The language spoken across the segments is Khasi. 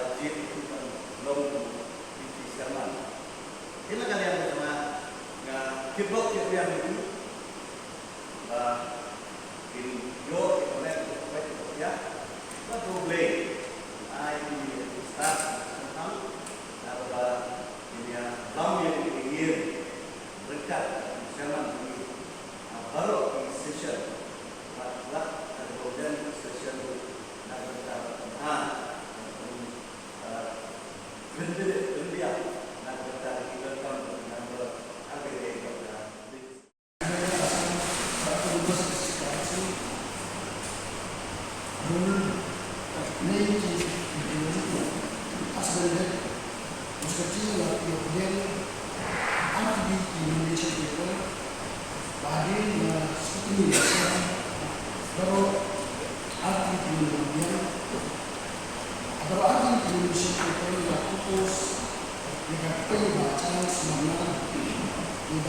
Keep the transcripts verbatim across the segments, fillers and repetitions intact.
la jied ïa ki ban long ki chairman. Te na ka liang jong nga, nga tip bok ïa phi, ba phin ïoh ïa ka met ka pyrkhat ka pyrkhat, bad U Blei un ai ïa phi ïa ka stad kaba kongsan, bad ba phin ïalam ïa ka ïing ryngkat ki chairman jong ngi ha baroh ki session, bad lada don ki session ruh na ka bynta ka pynhap, eh, pynbiang, pynbiang na ka bynta ki donkam ki member ha kawei ka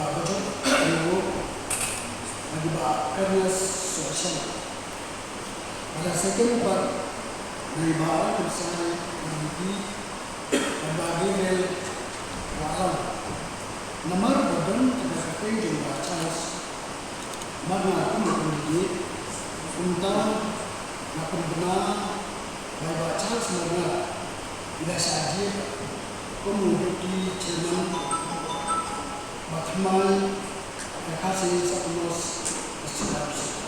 Bajot ruh na ki Bah Ernest Sohshang. Ba la second pat na i Bah Ramsai Rangti bad Bah Gabriel Wahlang. Namar ba don ka kyrteng jong Bah Charles Marngar kum u candidate, kumta nga pynbna ba i Bah Charles Marngar i la shah jied kum u deputy chairman ba thymmai ka Khasi South West District Council.